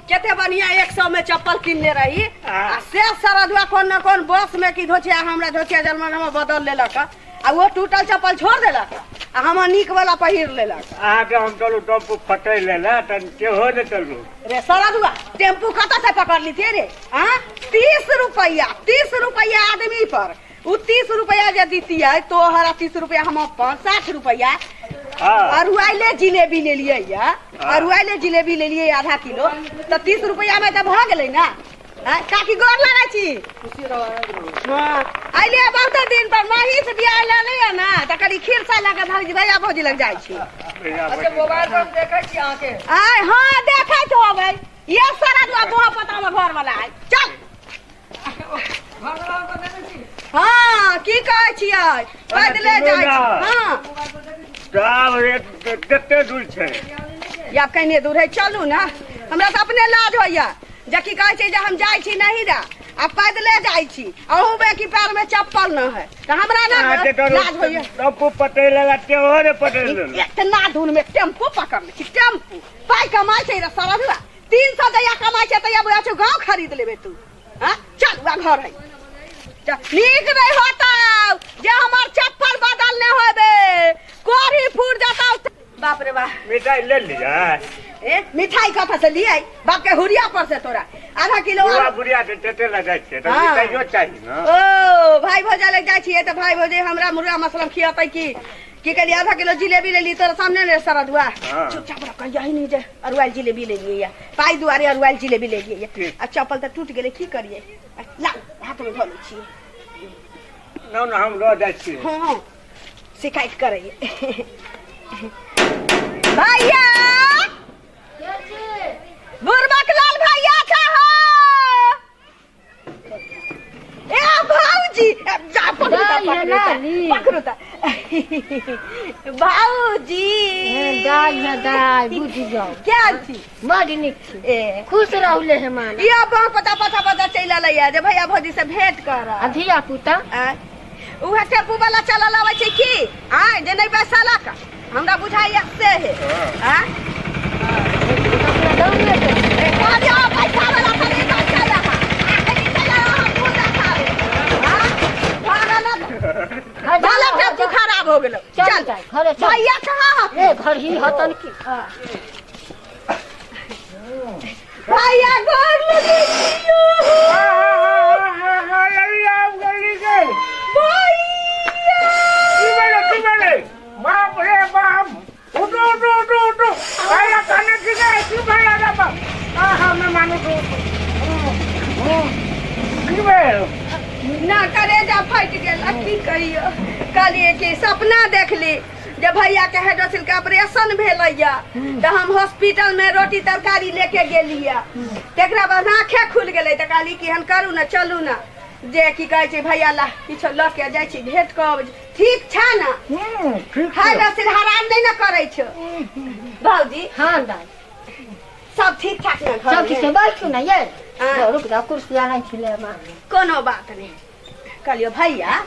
कते बढ़िया 100 में चप्पल किनने रही आ से सरदुआ कोन न कोन बस में की धोचिया हमरा धोचिया जलमन हम बदल लेलक आ वो टूटल चप्पल छोड़ देलक आ हमर नीक वाला पहिर लेलक। अहाँके हम चलू टेम्पू फटै ले तऽ केहो नहि चलू। रे सरदुआ टेम्पू कतऽ से पकड़ लीतियै रे? हाँ 30 रुपया, 30 रुपया आदमी पर। उ 30 रुपया जे दितियै तोहर 30 रुपया हम अपन 60 रुपया। हाँ। अरुआइले जिलेबी लेलियै या, अरुआइले जिलेबी लेलियै आधा किलो तऽ 30 रुपया में तऽ भऽ गेलै ना। आँय, काकी गोर लागै छी। हाँ, अइलियै बहुत दिन पर, महीष बियाह लेलियै ना तऽ कनि खीरसा लऽ कऽ भौजी भैया भौजी लग जाइ छी। अच्छा, मोबाइल पर हम देखै छी अहाँके। आय हाँ देखैत होबै ये सारा दुआ बोहा पता में घर वाला है। चल। हाँ की कहै छियै? पैदले जाइ छी। हाँ। दाम रेट कते दूर छै? या कने दूर है, चलू ना। हमरा तऽ अपने लाज होइया जे की कहै छै जे हम जाइ छी नहीं रा आ पैदले जाइ छी, अहू बे की पैर में चप्पल न है तऽ हमरा ना अहाँके तऽ लाज होइया। टेम्पू पटै लेला तेहो ने पटै लेला। इतना दूर में टेम्पू पकड़ लै छी, टेम्पू पाइ कमाइ छै रे सरधुआ, 300 जहिया कमाइ छै तहिया बुझा छौ गाँव खरीद लेबे तू। हाँ चल वएह घर है। चल, नीक नहीं होता जे हमर चप्पल बदलने होबे, कोढ़ी फूट जाता। बाप रे बाप। मिठाई ले लिया? ए मिठाई कथा से लियै? बाप के हुरिया पर से तोरा आधा किलो बुढ़ा आलू। बुढ़िया के टेटे लगा छियै तऽ हाँ। मिठाइयो चाही ना। ओ भाई भौजा लग जाइ छियै तऽ भाई भौजी हमरा मुर्गा मसलम खियतै की की कहलियै? आधा किलो जिलेबी लेली तोरा सामने ने सरदुआ। हाँ। चुपचाप रह, कहिया नहीं जे अरुआइल जिलेबी लेलियै या पाइ दुआरे अरुआइल जिलेबी लेलियै या। ठीक। आ चप्पल तऽ टूटि गेलै, की करियै? ला हाथ में धऽ लै छियै। ना ना हम लऽ जाइ छियै। हाँ शिकायत करैये भैया, बुरबक लाल भैया छा हो। ए भौजी, ए, जा पकड़ू ता, दाइ पकड़ू ता, लाली। पकड़ू ता। भौजी। हे, दाइ हे, दाइ, बुझि जाउ। क्या छी? बड नीक छी। ए। खुश रहू ले हेमान। या बहुत पता पता पता चलि एलैया जे भैया भौजी से भेंट कर। आ धिया पुता? आँय? उहे टेम्पू वाला चलल अबै छै की? आँय, जे नहि बैसलक हमरा बुझाइया से हे। आँय? ए, कहलियौ, पैसा वाला तनी दऽ चल अहाँ। आ, कनी चल अहाँ, हम दूध देखाबै। आँय? भागल हँ, भले जाउ, टेम्पू जाउ। खराब हो गेलो। चल, चल। चल, घरे चल। भैया कहाँ हथिन? ए, घर ही हतन की? भैया घर लगे छियो। बाप रे बाप, उठो उठो उठो उठो, अरे खाना की गए की भेल रे बाप? आहा मेहमान, उठो उठो। की भेल? ना करेजा फाटि गेल। आ की कहियो, कहलियै कि सपना देखली जे भैया के हाइड्रोसिल के ऑपरेशन भेलैया तऽ हम हॉस्पिटल में रोटी तरकारी लेके गेलियै, तकरा बाद आँखे खुलि गेलै तऽ कहली कि एहन करू ने, चलू ने जे की कहै छै भैया ला किछो लऽ के जाइ छी, भेंट कऽ अबै छी। ठीक छै ने? ठीक छै। हाइड्रोसिल हरान नहि ने करै छौ भौजी? हाँ दाइ। सब ठीक ठाक ने घर सब ठीक छै, बैठू ने ये। हाँ। रुक जाओ, कुर्सी आनै छी ले माँ। कोनो बात नहि। कहलियो भैया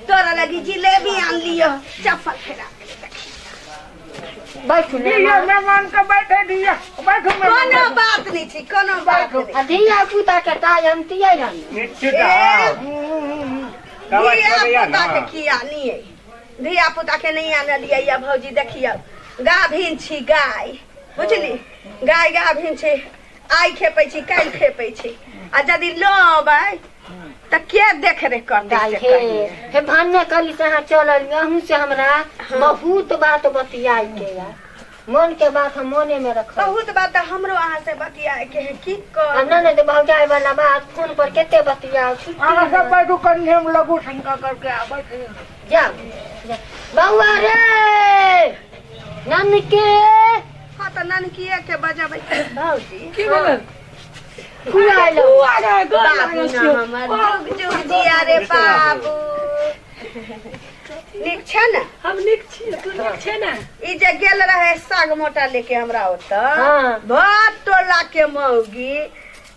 तोरा लगी जिलेबी आनलियो, चप्पल फेरा। बैठू ने दिया माँ। मेहमान के बैठे दिया, बैठू मेहमान। कोनो बात नहि छै, कोनो बात नहि। आ धिया पुता के ताय अनतियै ने। निश्चित। ए। हाँ। दवाइ धिया छोड़ैया पुता ना। के किया नहीं, धिया पुता के नहीं आनलियै या भौजी। देखियौ गाभिन छी गाय, बुझली? गाय गाभिन छै, आइ खेपै छी काल्हि खेपै छी, आ यदि लऽ अबै तऽ के देख रेख करतै दाइ से हे कहियै। हे भन्ने कली से अहाँ चलल, अहूँ से हमरा बहुत बात बतियाइ के या, मन के बात हम मने में रखब। बहुत बात तऽ हमरो अहाँ से बतियाए के है, की आ कर ना नहीं तो भौजाई वाला बात फोन पर कते बतियाओ, छुट्टी अहाँ सब नहीं। बैठू कनि, हम लघु शंका करके आबै छी। जाओ जाओ। बौआ रे ननके। हाँ तऽ ननकिए के बजबै भौजी। की भेलै? खुआ लो। खुआ गए, गोर बाबू लागै न छियौ। हमर जुग जुग जिया रे बाबू, नीक छै ने? हम नीक छी, तू नीक छै ने? ई जे गेल रहे साग मोटा लेके हमरा ओतऽ, हाँ। भर टोला के मौगी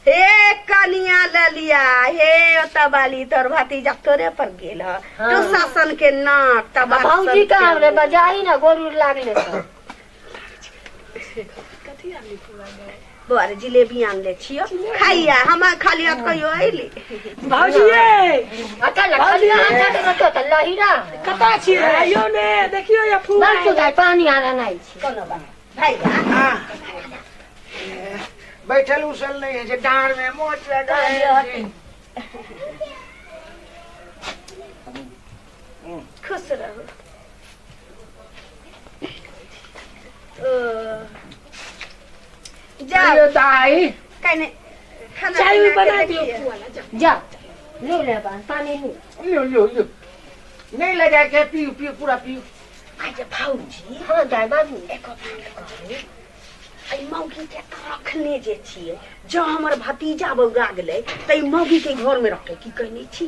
हे कनिया ललिया हे ओतऽ बाली तोर भतीजा तोरे पर गेल ह। हाँ। तू शासन के नाक आ तब भौजी कहाँ रे? बजाही ना, गोर उर लागले तऽ। कथी आनली फुआ गए? बौआ रे जिलेबी आनले छियो खाइया हम खाली हाथ कहियो अइली भौजी ये अच्छा लखली हाथ रखो त लहिरा कतऽ छियै आइयो ने देखियो ये फूल बात गाय पानी आना नहीं छी कोनो बात भैया हाँ। बैठल उसल नहीं है जे डाँड़ में मोच लगा है खुश रहू ओ जाओ अरे दाई कने खाना चाय उई बना के बना दियो देखिए। फुआ ला जाओ जा लो ले बा पानी लो लो लो लो नहीं ले जाके पियो पियो पूरा पियो आज भौजी हाँ दाई बाबू एको बात कहू एहि मौगी के तऽ रखने जे छियै जँ हमर भतीजा बौरा गेलै तऽ ई मौगी के घर में रखै की कहने छी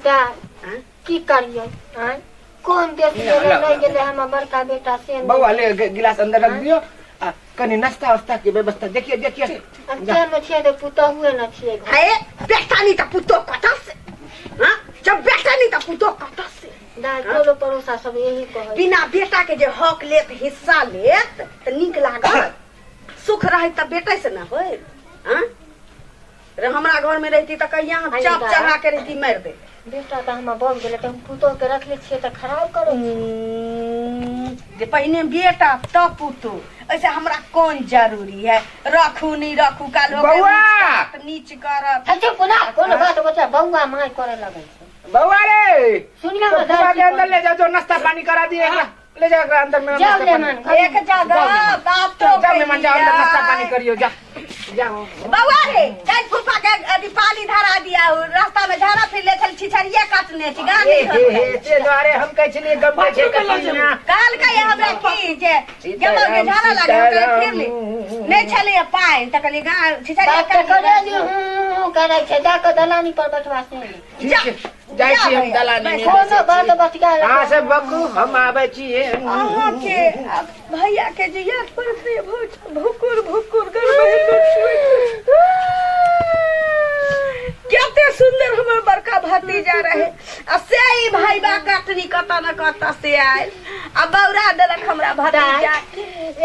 दाई आँय? की करियै आँय कोन देश गेलै नहीं गेलै हमर बड़का बेटा से नहि। बउआ ले गिलास अंदर रख दियो आ कनी नाश्ता उस्ता के व्यवस्था देखिए देखिए अब के न छियै तऽ पुतहुए न छियै घर। हे बेटा नहीं तऽ पुतोह कतऽ से हाँ जब बेटा नहीं तऽ पुतोह कतऽ से दाई टोलो पड़ोसा सब यही कहै बिना बेटा के जे हक लेत हिस्सा लेत तऽ नीक लागत सुख रहै तऽ बेटे से न होय हाँ रे हमरा घर में रहती तऽ कहिया हम अरे चाप बा। चढ़ा के रहती मारि दे बेटा तऽ हमर बम गेलै तऽ हम पुतोह के रखले छियै तऽ खराब करै छै। जे पहिने बेटा तब पुतोह ऐसे हमरा कोन जरूरी है रखू नहीं रखू काल हो बौआ! नीच करत अच्छा चुप ना कोनो बात बता बौआ माय करे लगै छै बउआ रे सुनियो तो ना फुआ दाई के अंदर ले जाओ जो नाश्ता पानी करा दिए एकरा ले जाओ एकरा अंदर में जाओ नाश्ता ले पानी। मन एक जगह बातो जाओ मेहमान जाओ अंदर नाश्ता पानी करियो जा जाओ बौआ रे जाय फूफा के अथी पानी धरा दिया रास्ता में झाड़ा फिर ले छल छिछड़िए काटने छी गाड़ी हे हे हे से द्वारे हम कहै छलियै गम छै कथिना काल के हमरा की जे गेलो के झाड़ा लागल ओकरा फिर ले नहि छलैए पानि तऽ कहलियै गा छिछड़िए बात तऽ काटि करे दी हूँ करै छै जा कऽ दलानी पर बैठवा से नहि। ठीक छै जाइ छी हम दलानी में कोनो बात बतिया अहाँ सब बकू हम आबै छी अहाँके आ भैया के जे याद पड़ैत रहैए भौज भुकुर भुकुर कते सुंदर हमर बड़का भतीजा रहे आ से ई भाईबा कटनी कतऽ न कतऽ से आयल आ बौरा देलक हमरा भतीजा के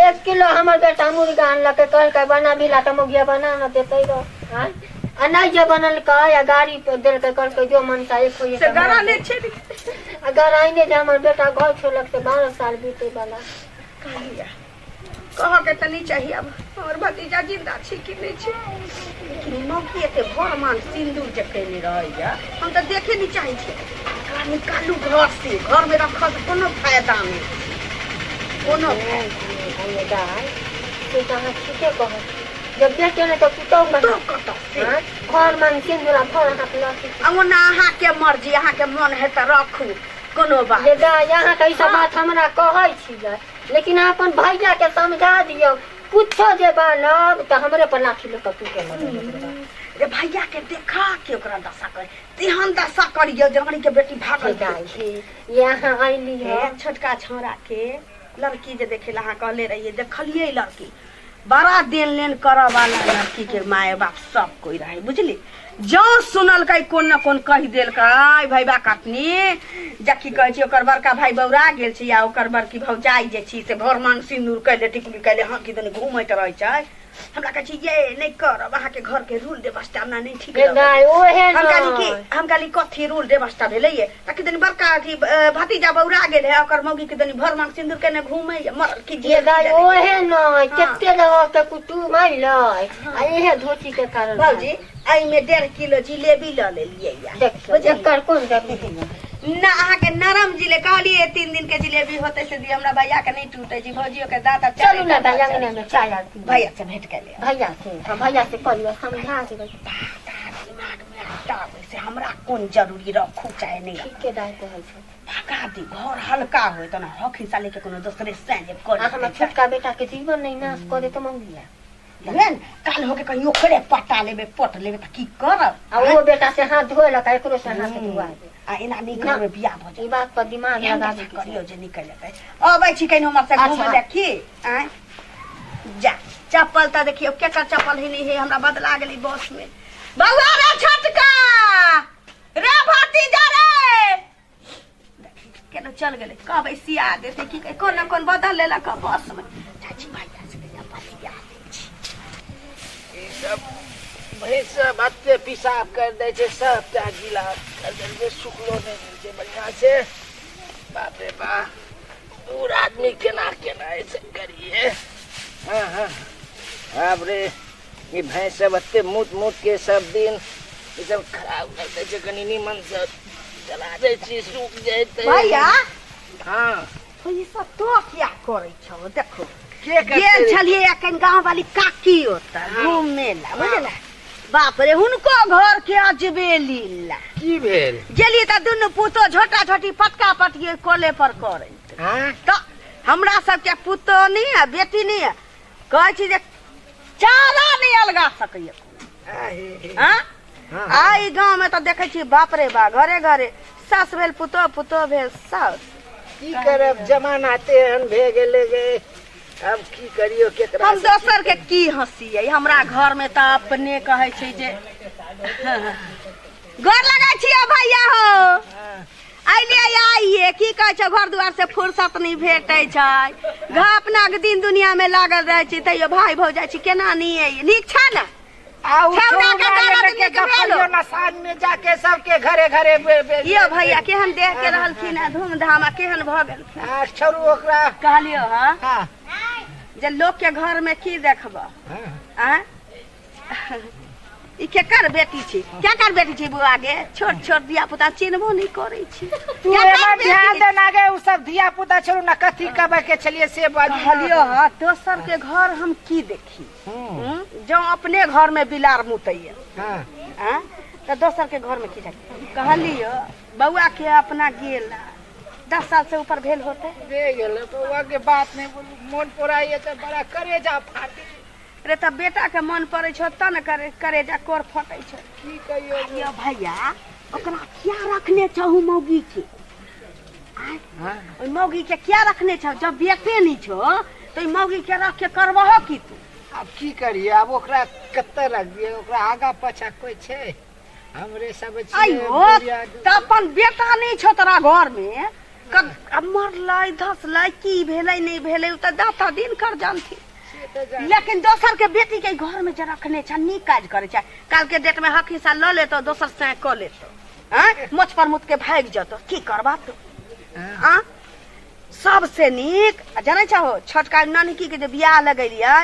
एक किलो हमर बेटा मुर्गा अनलकै कहलकै बना मिला तऽ मुर्गिया बना न देतै रह आँय? आ नहि जे बनलकै आ गाड़ी पर देलकै कहलकै जो मनसा एक होइए से गरा नहि छै आ गराइने जे हमर बेटा घर छोड़लक से 12 साल बीते वाला कहलियै कहऽ के तऽ नहि चाही आब हमर भतीजा जिंदा छै कि नहि छै लेकिन मौगी एते भर मान सिन्दूर जे कयने रहैया हम तऽ देखे नहि चाहै छियै एकरा निकालू घर से घर में रखल तऽ कोनो फायदा नहि कोनो फायदा दाइ से तऽ अहाँ ठीके कहै छी जब बेटे नहि तऽ पुतहु तो कहाँ कतऽ से आँय? घर मन सिन्दूर आ भर हाथ लहठी आ ओना अहाँके मर्जी अहाँके मन है तऽ रखू कोनो बात जे दाइ अहाँ तऽ ई सब बात हमरा कहै छियै लेकिन अहाँ अपन भैया के समझा दियौ कुछो जे बालब तऽ हमरे पर लाठी लऽ कऽ पीटे लगत रे भैया के देखा के ओकरा दशा कर तेहन दशा करियौ जे रानी के बेटी भागल दाइ जाइ यहाँ अयली हे है छोटका छौड़ा के लड़की जे देखे ला अहाँ कहले रहियै देखलियै लड़की बड़ा देन लेन करऽ वाला लड़की के माय बाप सब कोई रहे बुझली जँ सुनलकै कोन न कोन कहि देलकै भैबा कटनी जे की कहै छै ओकर बड़का भाई बौरा गेल छै या ओकर बड़की भौजाई जे छी से भर मांग सिन्दूर कैले टिकुली कैले हँ की दने घूमैत रहै छै हमरा कहै छै ये नहि करब अहाँके घर के रूल व्यवस्था हमरा नहि ठीक गे लगैए। दाइ ओहे हम कहली न कि हम कहली कथी रूल व्यवस्था भेलै ये तऽ दनी बड़का अथी भतीजा बौरा गेल है ओकर मौगी के दनी भर मांग सिन्दूर केने घूमे मरल की गे जियल की दाइ जाने। ओहे न कते जगह के कुटुम अयलै आ इहे धोती के कारण भौजी एहिमे 1.5 किलो जिलेबी लऽ लेलियै या देखियौ एकर कोन जरूरी है ना अहाँके नरम जिले कहलियै 3 दिन के जिलेबी होते से दियौ हमरा भैया के नहीं टूटे जी भौजियो के दाँत आब चलू ना चारे दाइ अंगने में चाय आर पी भैया से भेंट कर लिअ भैया से हाँ भैया से कहियो समझा देबै दिमाग में हटाबै से हमरा कोन जरूरी रखू चाहे नहीं रखू। ठीके दाइ कहै छै भगा दी घर हल्का होय तऽ हक हिस्सा लेके कोनो दोसरे से जे कर आ हमर छोटका बेटा के जीवन नहीं नाश कऽ देतौ मौगिया बुझलियै ने? काल होके कहीं ओकरे पटा लेबै पट लेबै तऽ की करब आ ओ बेटा से हाथ धोलक आ एकरो से हाथ धोआ दे आ एना नहि करबै बियाह भऽ ई जायत बात पर दिमाग एहन लगाबे दशा के छै। करियौ जे निकलि जेतै अबै छी कहीं हमर से घूमै अच्छा। लए की आँय जा चप्पल तऽ देखियौ केकर चप्पल ही नहि है हमरा बदला गेलै बस में बौआ रे छोटका रे भतीजा रे केना चल गेलै कहबै सिया देतै की कहै कोन ने कोन बदल लेलक हँ बस में चाची भैया से कहिया बतिया दै छी सब भैंस सब एते पेशाब कर दै छै, सबटा गीला कर देलकै, सुखलो नहि भेल छै बढ़िआँ से। बाप रे बाप, बूढ़ आदमी केना केना ऐसे करिए। हाँ हाँ, बाप रे, ई भैंस सब एते मूत मूत के सब दिन ई सब खराब कर दै छै। कनि नीमन से चला दै छी, सूख जेतै। भैया। हाँ। तो ई सब तो किया करै छौ? देखो के करतै? गेल छलियै एखन गाँव वाली काकी ओतऽ घूमे ला, बुझल? बाप रे, हुनको घर के अजबे लीला। की भेल? गेलियै तऽ दुनू पुतो झोटा झोटी पटका पटकी ओहि कोले पर करैत। हाँ। तऽ हमरा सबके पुतो नहि है, बेटी नहि है, कहै छी जे चारा नहि अलगा सकैया। आहे। हाँ? हाँ। आ ई गाँव में तऽ देखै छी, बाप रे बा, घरे घरे सास भेल पुतोह, पुतोह भेल सास। की करब, जमाना तेहन भे गेलै गे, अब की करियो केकरा हम से की दोसर के की हंसियै, हमरा घर में तऽ अपने कहै छै जे गोर लगै छियै भैया हो। हाँ। अलियै आइए, की कहै छै, घर दुआर से फुर्सत नहि भेटै छै, घर अपना के दिन दुनिया में लागल रहै छी, तैयो भाय भौजाइ छी, केना नहि अइयै? नीक छै ने? आ उ छौड़ा के छौड़ा दर्द लेके नीक भेलो। गपैयो ना, साँझ में जाके सबके घरे घरे बे बे। यौ भैया, केहन देख के रहलखिन हैं धूमधाम आ केहन भऽ गेलखिन। आ छोड़ू ओकरा। कहलियौ हँ हाँ। जे लोक के घर में की देखब? हाँ। आँय, ई केकर बेटी छी, केकर बेटी छी बुआ गे? छोट छोट धिया पुता चिन्हबो नहि करै छी। तू केकर एना बेटी ध्यान छी? देना गे, उ सब धिया पुता छोड़ू ना, कथी कहबै के छलियै से बाजू। कहलियौ हँ, दोसर के घर हम की देखी? जँ अपने घर में बिलार मुतैया हाँ। आँ, तऽ दोसर के घर में की जाय? कहलियौ बौआ के अपना गेल 10 साल से ऊपर भेल होते। दे गेल बौआ के बात नहीं बोलू, मोन पड़ाइए तऽ बड़ा करेजा फाटी। रे, तऽ बेटा के मन पड़ै छौ तऽ ने करे करेजा कोर फटै छै। की कहियो। यौ भैया, ओकरा किया रखने छहु मौगी के? आँय? हाँ। ओहि मौगी के किया रखने छौ? जब बेटे नहि छौ तऽ ओहि मौगी के रख के करबह की तू? आब की करिए, आब ओकरा कतऽ रख दिए? ओकरा आगा पाछा कोई छै? हमरे सब छियै। आइयो बुढ़िया के- तऽ अपन बेटा नहि छौ तोरा घर में, आब मरलै धसलै की भेलै नहि भेलै ओ तऽ दाता दिन कर जानथिन। से तऽ जान। लेकिन दोसर के बेटी के घर में जे रखने छ, नीक काज करे छै? काल के डेट में हक हिस्सा लऽ लेतो, दोसर से कऽ लेतो, आँय, मोछ पर मुत के भागि जतो, की करबा तू? हाँ। आ सबसे नीक आ जानै छहो, छोटका ननकी के जे बियाह लगेलियै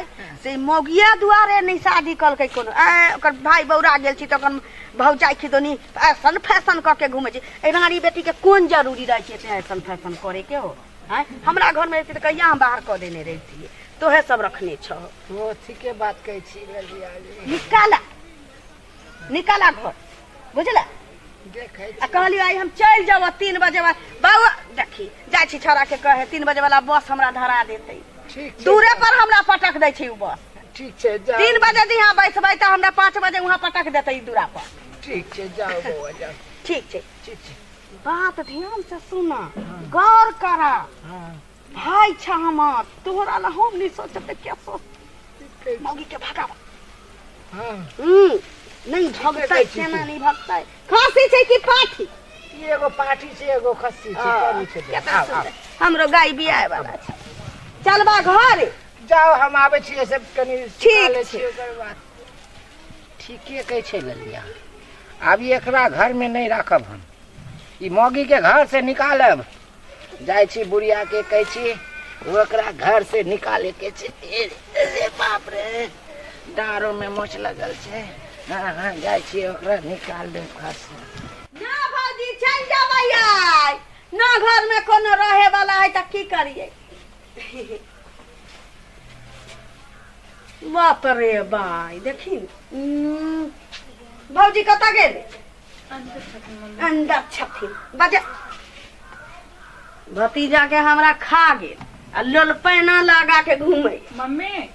से मौगिया दुआरे नहि शादी कलकै कोनो। आँय, ओकर भाय बौरा गेल छी तऽ ओकर भौजाइ खिदोनी ऐसन फैशन कऽ के घूमै छै। एहि रानी बेटी के कोन जरूरी रहै छै एते ऐसन फैशन करे के हो? आँय, हमरा घर में रहितै तऽ कहिया हम बाहर कऽ देने रहितियै। तोहे सब रखने छहो। ओ ठीके बात कहै छी ललिया जी। निकाला निकाला घर, बुझला? देखै आ कहलियै आइ हम चलि जाब 3 बजे बाद। बाबू देखी जाइ छी छौड़ा के कहे, 3 बजे वाला बस हमरा धरा देतै। ठीक छै। दूरे पर हमरा पटक दै छै उ बस। ठीक छै, जाउ। 3 बजे जे यहाँ बैसबै तऽ हमरा 5 बजे वहाँ पटक देतै ई दूरा पर। ठीक छै, जाउ बौआ, जाउ। ठीक छै। ठीक छै। बात ध्यान से सुना, गौर करा। हाँ। भाय छ हमर, तोहरा ला हम नहीं सोचब तऽ के सोच? ठीक कहै छी। मौगी के भगावा। हाँ। नहीं भगतै। कहै छी केना तू। नहीं भगतै? खांसी छै कि पाठी? ई एगो पाठी छै, एगो खस्सी छै, करू छै। केतना आउ, आउ। सुन्दर हमरो गाय बियाए वाला छै। चलबा घर? जाउ, हम आबै छियै, सब कनि सुता ठीक लै छै। छियै ओकर बाद। ठीके कहै छै ललिया, आब ई एकरा घरमे नहि राखब हम, ई मौगीके घर से निकालब। जाइ छी बुढ़िया के कहै छी, ओकरा घर से निकाले के छै। ए रे बाप रे, डाँरो में मोच लगल छै। हाँ हाँ, जाइ छी, ओकरा निकाल देब घर से। ना भौजी, चलि जेबै आइ ना, घर में कोनो रहे वाला है तऽ की करियै? बाप रे बाई, देखी भौजी कतऽ गेलै? अंदर छथिन। बजे भतीजा के हमरा खा गेल आ लोलपैना लगा के घूमै। Mummy,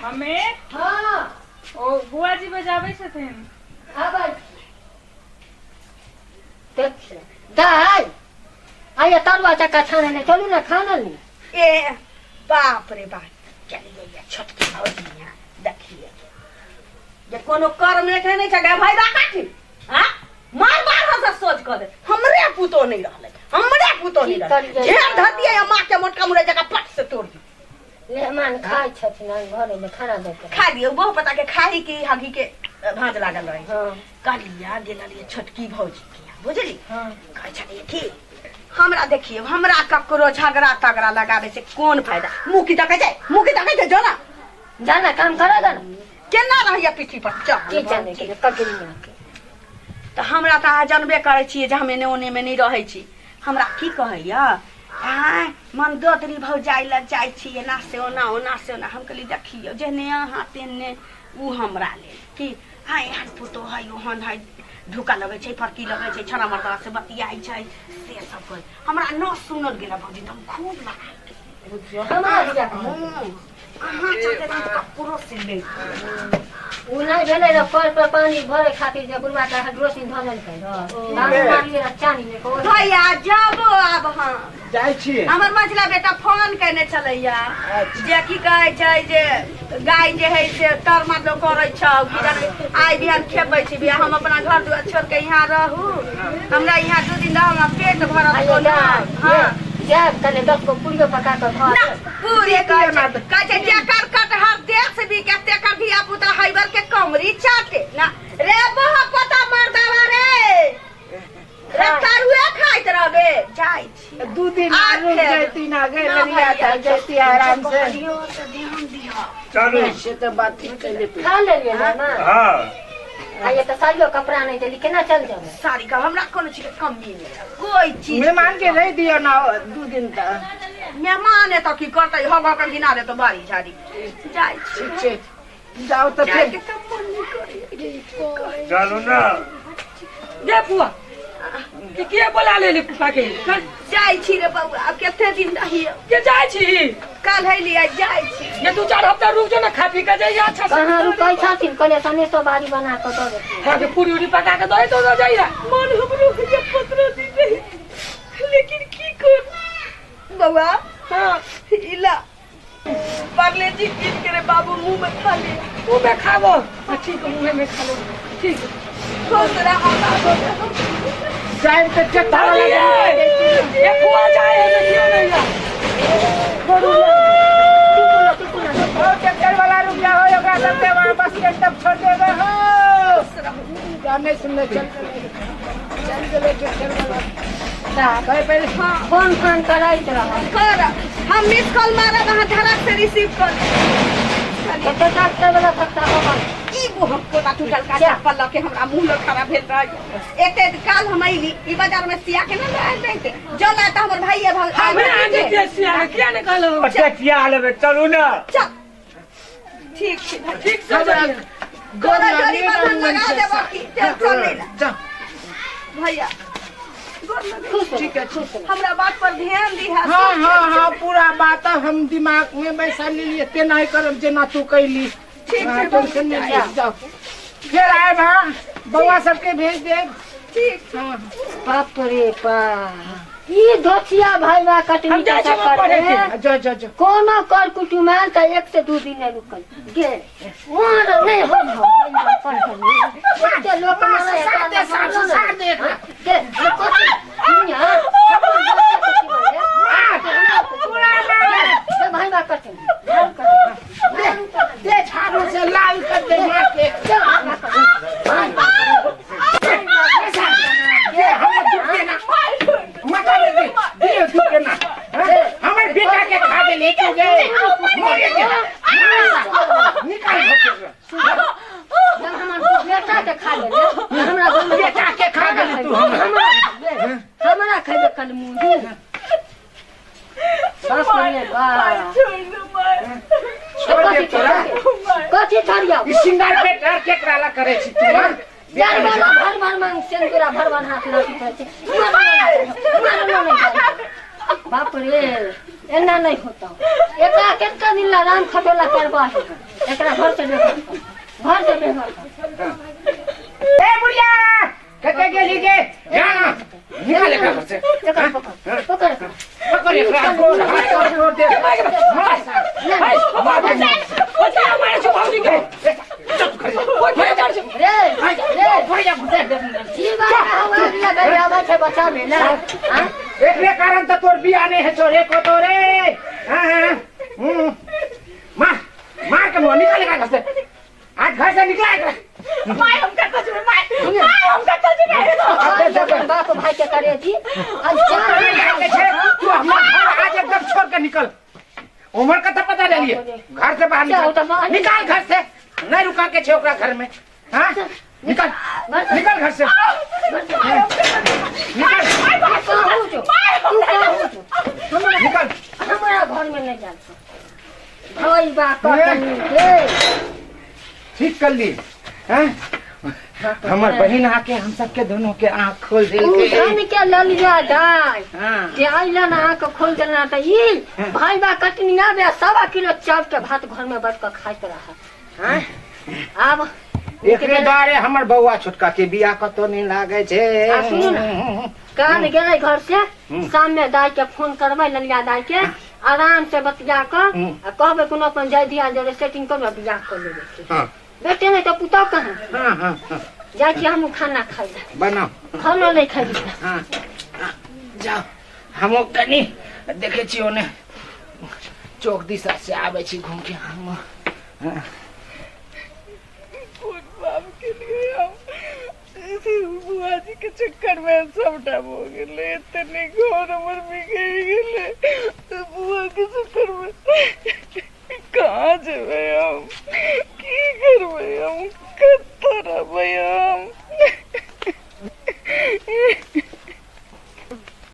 mummy. हाँ। ओ बुआ जी बजाबै छथिन। आबै देख दाइ, आइए तरुआ चक्का छाने ले चलू ने, खाना ली। ए बाप रे बाप, चलिए छोटकी भौजी यहाँ देखिए जे कोनो कर्म नहि नहि छै। भाई काठी हाँ मार मार हंसा सोच कऽ दे, हमरे पुतो नहीं रहलै, हमरे पुतो नहीं की रहलै। करियै? झेर धर दिए माँ के मोटका मुरै जगह पट से तोड़ दी। मेहमान खाइ छथिन घरे में खाना दे के खा लियौ बहु पता के खाही की हगी के भाँज लागल रहे। हाँ। कहलिया गेल रहियै छोटकी भौजी के यहाँ, बुझली? हाँ। कहै छलियै की हमरा देखियौ हमरा ककरो झगड़ा तगड़ा लगाबै से कोन फायदा, मुँह की तकै छै, मुँह की तकै छै, जो ना जाना काम करेगा ना, केना रहैया पीठी पर चल की जाने के ककरी के। तऽ हमरा तऽ अहाँ जानबे करै छियै जे हम एने ओनेमे नहि रहै छी। हमरा की कहैया आँय मंदोदरी भौजाइ लग जाइ छी एना से ओना ओना से ओना। हम कहली देखियौ जेहने अहाँ तेहने उ हमरा लेल की आँय एहन पुतोह है ओहन है, ढुका लगै छै फड़की लगै छै छड़ा मर्दवा से बतियाइ छै से सब कहै। हमरा न सुनल गेल भौजी तऽ हम खूब लड़ाइ केलियै। हमरा बियाह हँ, अहाँ चलते हम ककरो से नहि। उ नहि भेलै रह कल पर पानी भरे खातिर जे बुढ़वा के हाइड्रोसिन धऽ देलकै रह, बाबू मारलियै रह चानी मे को। भैया जब आब हम जाइ छी। हमर मझिला बेटा फोन केने छलैया जे की कहै छै जे गाय जे है से तर मतलब करै छौ की जाने आइ बिहान खेबै छी बिया, हम अपना घर दुआर छोड़ के यहाँ रहू, हमरा यहाँ 2 दिन रह हमरा पेट भरत कोना। हाँ जायब कने 10 गो पूरियो पका कऽ धऽ ना, देब। पूरी कहै छै, कहै छै जेकर कटहर देश बिके तेकर धिया पुता हैबर के कमरी चाटे ना रे बह पता मर्दावा रे रे तरुए खाइत रहबे। जाइ छी 2 दिन आ रुक फेर। जैती ना गे ना लड़िया भैया, चल जैती आराम से। कहलियौ तऽ ध्यान दिहऽ। चलू। से तऽ बात ठीक कैले तू। खा लेलियै ना माँ? हाँ। आ ये तऽ साड़ियो कपड़ा नहि देली, केना चल जेबै? साड़ी का हमरा कोनो चीज के कमी नहि है, कोई चीज मेहमान के रह दियो ना 2 दिन तक। मेहमान एतऽ की करतै, हग हग के गिना देतौ बाड़ी झाड़ी। जाइ छी। ठीक छै जाओ तऽ जाइ फेर। के तऽ मन नहि करैया। चलू ना। गे फुआ के के बोला लेली फुआ के? जाइ छी रे बौआ, आब कते दिन रहियौ? के जाइ छी? काल्हि अयलियै, जाइ छी। ये 2-4 हफ्ता रुक जो ना, खा पी के जाइए अच्छा से। कहाँ रुकै छथिन? कहलियै सनेसो बाड़ी बना कऽ दऽ देथिन। हाँ, के पूरी उरी पका के दे दो जाइए। मन हमरो होइया 15 दिन रही, लेकिन की करू बौआ? हाँ। इला पार्ले जी कीन के रे बाबू मुंह में खा ले। मुंह में खाबो? हाँ, ठीक है, मुंह में खा लो। ठीक। खुश रहो बाबू। जाए तऽ ट्रैक्टर वाला भाभी, के ये फुआ जाए है देखियो नहीं या। ओ ट्रैक्टर वाला रुक जाओ, ओकरा सबके वहाँ बस स्टैंड तक छोड़ देबे हो। गाने सुनने चल गेलै, चल गेलै ट्रैक्टर वाला। कहे पहिले फोन फोन करैत रहब। कर हम मिस कॉल मारब, अहाँ धड़क से रिसीव कर। कते ट्रैक्टर वाला खर्चा होबल? ई बुहक पोता टूटल का चप्पल लऽ के हमरा मुँह लग खड़ा भेल रहैया। एते काल हम अयली ई बाजार में सिया के न लायल रहिते, जल आय तऽ हमर भाइये भग हमे आने के सिया किया ने कहलो? अच्छा किया लेबै, चलू ना। चल ठीक छै भाइ। ठीक से जाइए। गोरा जोरी बंधन लगा देबो की टेंशन नहि ले जा भैया। गोर लगै छी। ठीक है ठीक है। हमरा बात पर ध्यान दिहा। हाँ हाँ हाँ पूरा बात हम दिमाग में बैसा लेलिए, तेना ही करब जेना तू कैली। ठीक हाँ, छै टेंशन नहीं ले, जाओ फिर आएब। हाँ बउआ सबके भेज देब। ठीक। हाँ। बाप रे बाप, ई धोतिया भाईवा कटनी हम जाइ के छी पढ़े के। चक्कर में जो जो जो कोनो कर कुटुम आयल तऽ 1 से 2 दिन नहि रुकल गेल। वहाँ नहि हो ओते लोक मरै है, सार दे, सार दे, सार दे एकरा। गे, ये कथी? दुनिया, अपन बच्चा कथी बने? दे भाईवा कटनी, दे दे झाड़ू से लाल कर दे मार के। दे भाईवा कटनी। दे हमर दूध के ना मका दे दे दे दूध के ना। हाँ, हमर बेटा के खा दे ले तू गे मरे के निकाल भोके जब हमर बेटा के खा लेले, हमरा घर में बेटा के खा गेली तू हमरा। हमरा खैबे कल मुँह। बाप रे बाप। छोड़ दे माय। छोड़ दे तोरा। कथी छोड़ियौ? ई सिंगार पेटर केकरा ला करे छी तू? हाँ? यार वाला भर भर मांग सिंदूरा भर भर हाथ लागी जाइ छै। मारलो नहि जाइ। बाप रे एना नहि होता। एकरा कतेक दिन ला राम खटोला करबा है। एकरा घर से बेघर कर, घर से बेघर कर। ए बुढ़िया कते गेली गे? जाना निकाल एकरा घर से। एकरा पकड़ पकड़ पकड़ एकरा गोड़ हाथ तोड़ दे। ओते मारे छु भौजी के। ओते जाइ छी। रे रे बुढ़िया घुसे दे। ई बात हवा दिया गई आबै छै बचाबे ने। हाँ? एकरे कारण तऽ तोर बियाह नहि हेतौ रे कतौ रे। हाँ, हाँ, हम्म। के मुंह निकाल एकरा घर से। आज घर से निकला एकरा। My, हम कतऽ जेबै my? My, हम कतऽ जेबै? अब देख। बाप भाई के करे जी आ तोरे जा। जाके छै, तू हमरा घर आज एकदम छोड़ के निकल। उम्र कतऽ पता लेलिए? घर से बाहर जाओ निकल। तऽ बाहर। निकाल घर से। नहीं रुका के छै ओकरा घर में। हाँ, निकल, निकल घर से, निकल। कहू जो, तू कहू जो, हमरा निकल। हमरा घर में नहीं जान भाई बा कटनी रे। ठीक कर ली हैं? हमर बहिन आके हम सबके दोनों के आँख खोल उ देलकै। धन के ललिया दाय हाँ। जे अइलन अहाँके खोल देना तऽ ई भाई बा कटनी आबे 1.25 किलो चाउर के भात घर में बैठ के खाइत रहा। हैं? आब एकरे द्वारे हमर बौआ छोटका के बियाह कतौ नहीं लागे छै। आ सुनू ने, कान गेलै घर से, शाम में दाय के फोन करबै, ललिया दाय के, आराम से बतिया कऽ आ कहबै कोनो अपन जाय दिया जरे सेटिंग करबै, बियाह कऽ लेबै के। बेटे नहि तऽ पुतहु कहाँ। हाँ हाँ हाँ जाइ छी हमहूँ खाना खाइ लए। बनाओ। खानो नहि खाइ। हाँ हाँ, जाओ, हमो कनी देखे छी ओने चौक दिशा से आबै छी घूम के हम। हाँ। कोन बाप के लिए हम बुआ जी के चक्कर में सबटा भऽ गेलै। एते नीक घर हमर बिगड़ि गेलै बुआ के चक्कर में। कहाँ जेबै हम? की करबै हम? कतऽ रहबै हम?